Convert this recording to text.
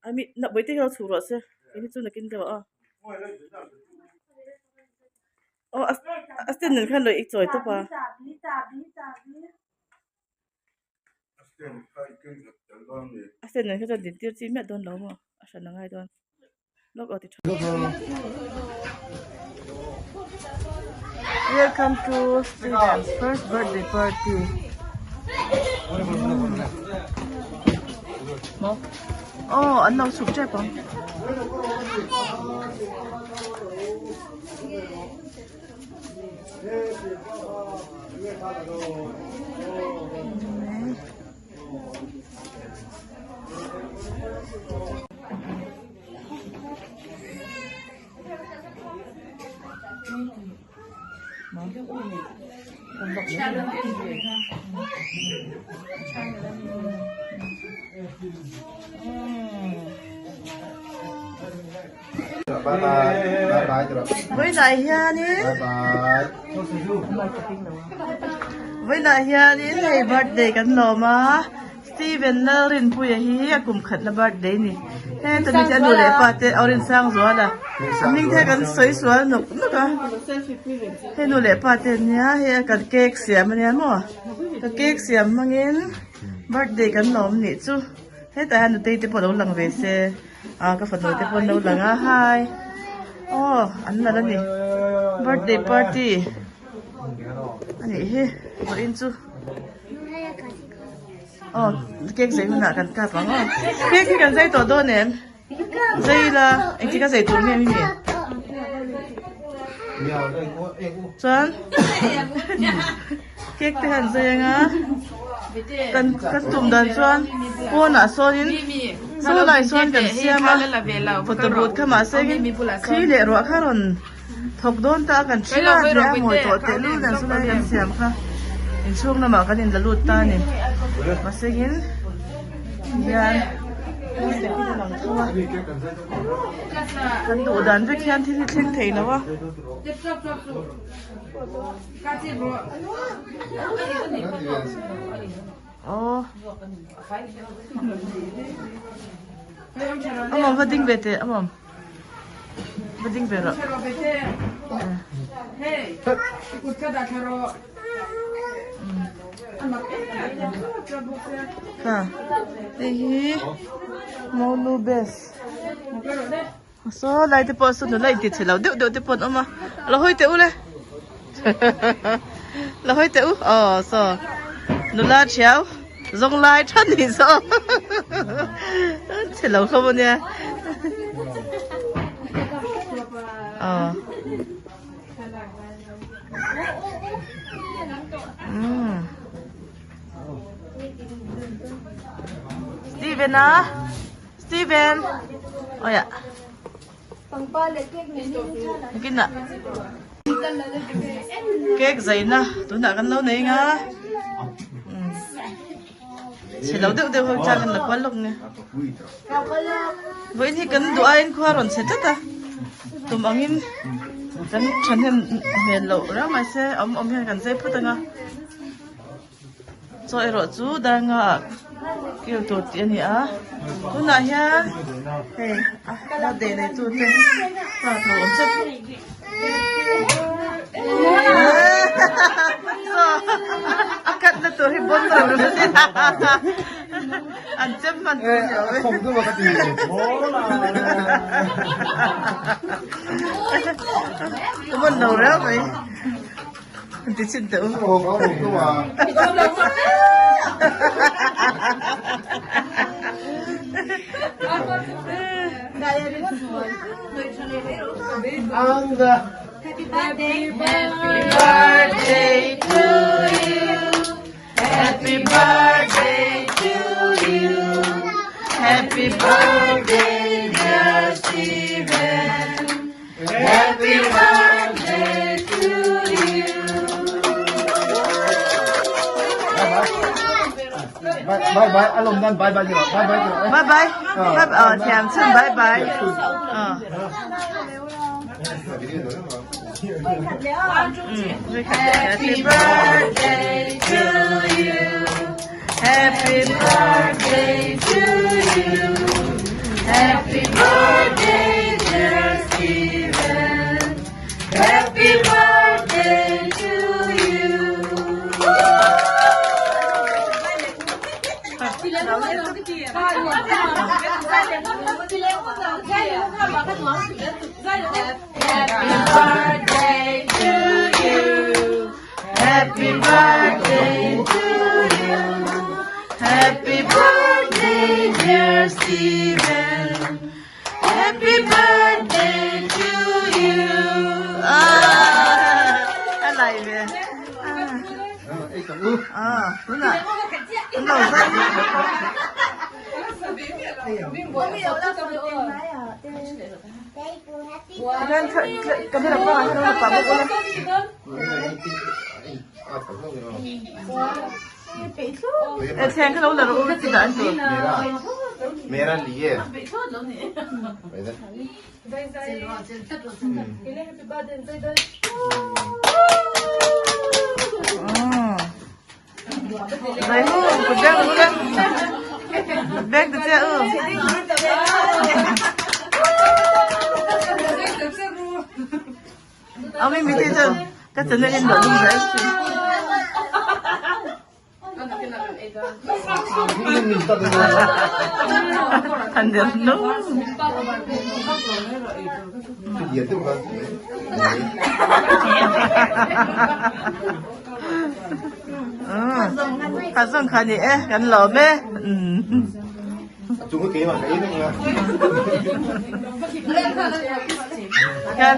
Ami na boite hian chhuk rawh se kei hi chu nakin deuh a aw a stand nen khan lo i chawi tawp a. A stand nen kha chuan din tir chi miah dawn lo maw a hran a ngai dawn. Welcome to students first birthday party. Mo. Oh, an lo chhuk tep ang. Vawiinah hianin vawiinah hianin hei birthday kan lawm a. Steven Lalrinpuia hi a kum khatna birthday ni. Heta mi te a nu leh pa te Aurinchangzuala a hming te kan sawi sual nawk nawk a. Hei nu leh pa te an nia hei a kan cake siam a nia maw ka cake siam hmangin birthday kan lawm nih chu hetah hian nutei te pawh lo lang ve se ah ka fanu te pawh an lo lang a hi aw an nalh a ni birthday party a nih hi vawiin chu. Aw cake zei hunah kan kap ang aw cake hi kan zai tawh dawn em zai ila engtik a zai tur nge mimi chuan cake te han zai anga kan kan tum dan chuan pawnah sawnin saw lai sawn kan siam a photo booth kha mahse thli leh ruah kha rawn Thawk dawn ta a kan hria hle a mawi tawh tehlul nen chu lai kan siam kha inchhung lamah kan inla lut ta a ni mahsengin hian mawi takin a lang tho a kan duh dan vek hian thil hi thleng thei lo a. Aw Amawm va ding ve teh amawm. Va ding ve rawh. Kha hei hi monu best saw lai te pawh saw nula inti chhe lo deuh deuh te pawh an awm a lo hawi teh u le lo hawi teh u aw saw nula thiau. Zawng lai tha ni saw chhe lo hlawm ania aw umm Steven a Steven awia Kinah cake zaina tunah kan lo nei nga chhe lo deuh deuh ho chuan kan la kual lawk nia vawiin hi kan duh aiin khua rawn chhe tlat a tum angin kan thahnem hmel loh reng mai se awm awm hian kan zai phut anga. Chaw erawh chu darnga ah kil tur tih a ni a tunah hian hei a birthday nei tu te pa tho awm chat a cut na tur hi bon lo an chem hman tur ni awm e ka bon lo reuh mai. Ti chin teh u. Happy birthday. Happy birthday to you. Happy birthday to you. Happy birthday dear Steven. Happy birthday to you. Bye bye a lawm nan bye bye ti rawh bye bye ti rawh. Bye bye bye bye thiam chhun bye bye. Happy birthday to you Happy birthday to you Happy birthday dear Steven Happy birthday to you Happy birthday to you Happy birthday to you Happy birthday dear Steven Happy birthday to you Ah a lai ve ah tunah an lo zai Camera pa hian lo pah bawk ula. E thleng kha lo la rawh u chi dah an tur. Mera liye. Zai hu kut beng ru le. Kut beng ta che u. Ami mi te chuan ka channel in lo dum zai thin. Han der no. Kha zawng kha ni e kan lawm e. Chung cái mà cái này Kan.